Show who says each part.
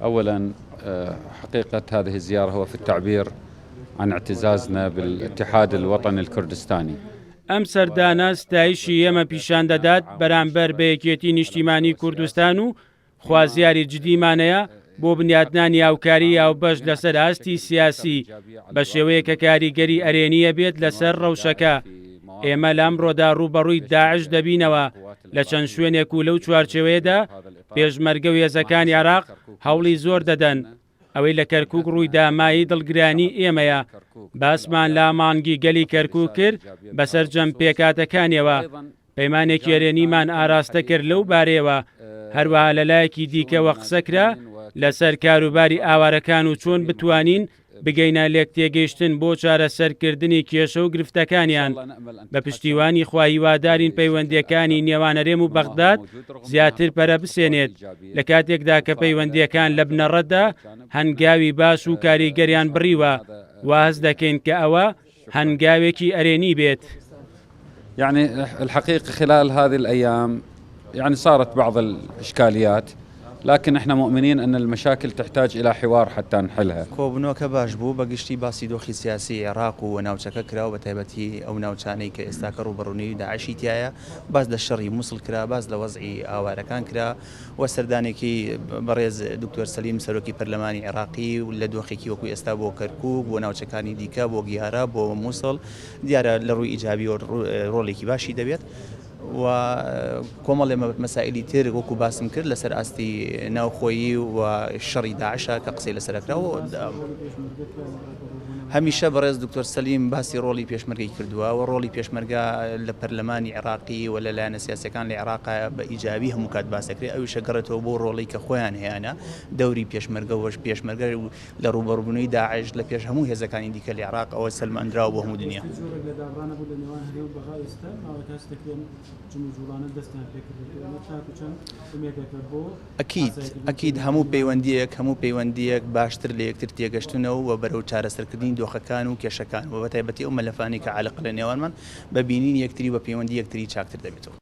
Speaker 1: أولا حقيقة هذه الزيارة هو في التعبير عن اعتزازنا بالاتحاد الوطني الكردستاني.
Speaker 2: ئەم سەردانە ستایشی ئێمە پیشان دەدات بەرامبەر بە یەکێتی نیشتیمانی کوردستان و خوازیاری جدیمانەیە بۆ بنیاتنانی هاوکاری هاوبەش لەسەر ئاستی سیاسی بە شێوەیەک کە کاریگەری ئەرێنی هەبێت لەسەر ڕەوشەکە. ئێمە لە ئەمڕۆدا ڕووبەڕووی داعش دەبینەوە لە چەند شوێنێک و لەو چوارچێوەیەدا پێشمەرگە و هێزەکانی عێراق هەوڵی زۆر دەدەن. ئەوەی لە کەرکوک ڕوویدا مایەی دڵگرانی ئێمەیە. باسمان لە مانگی گەلی کەرکوک کرد بەسەرجەم پێکهاتەکانیەوە. پەیمانێکی ئەرێنیمان ئاراستە کرد لەو بارەیەوە، هەروەها لەلایەکی دیکەوە قسە کرا لەسەر کاروباری ئاوارەکان و چۆن بتوانین بگەینە لێکتێگەیشتن بۆ چارەسەرکردنی کێشە و گرفتەکانیان. بە پشتیوانی خوا هیوادارین پەیوەندییەکانی نێوان هەرێم و بەغداد زیاتر پەرە بسێنێت، لە کاتێکدا کە پەیوەندییەکان لە بنەڕەتدا هەنگاوی باش و کاریگەریان بڕیوە، وا هەست دەکەین کە ئەوە هەنگاوێکی ئەرێنی بێت.
Speaker 1: یعنی الحقیقە خلال هذه الأیام یعنی صارت بعض الإشکالیات لكن احنا مؤمنین ان المشاکل تحتاج الى حوار حتى نحلها.
Speaker 3: کۆبوونەوەکە باش بوو، بە گشتی باسی دۆخی سیاسی عێراق و ناوچەکە کرا و بە تایبەتی ئەو ناوچانەی کە ئێستاکە ڕووبەڕوونەوەی داعشی تیایە، باس لە شەڕی موسڵ کرا، باس لە وەزعی ئاوارەکان کرا و سەردانێکی بەڕێز دکتۆر سەلیم سەرۆکی پەرلەمانی عێراقی و لە دۆخێکی وەکو ئێستا بۆ کەرکوک، بۆ ناوچەکانی دیکە، بۆ گیارە، بۆ موسڵ دیارە لە ڕووی ئیجابیەوە ڕۆڵێکی باشی دەبێت و کۆمەڵێ مەسائلی تر وەکو باسم کرد لەسەر ئاستی ناوخۆیی و شەڕی داعشە کە قسەی لەسەر کرا و هەمیشە بەڕێز دکتۆر سەلیم باسی ڕۆڵی پێشمەرگەی کردووە و ڕۆڵی پێشمەرگە لە پەرلەمانی عێراقی و لە لایەنە سیاسەکان لە عێراق بە ئیجابی هەموو کات باس دەکرێت ئەویشە گەڕێتەوە بۆ ڕۆڵی کە خۆیان هەیانە دەوری پێشمەرگە وەش پێشمەرگە لە ڕووبەڕووبوونەوەی داعش لە پێش هەموو هێزەکانی دیکە لە عێراق ئەوە سەلماندراوە بۆ هەموو دنیا. ئەکید ئەکید هەموو پەیوەندییەک هەموو پەیوەندییەک باشتر لە یەکتر تێگەشتنە و بەرەو چارەسەرکردنی دۆخەکان و کێشەکان و بەتایبەتی ئەو مەلەفانەی کە عالقە لە نێوانمان بە بینینی یەکتری و بە پەیوەندی یەکتری چاکتر دەبێتەوە.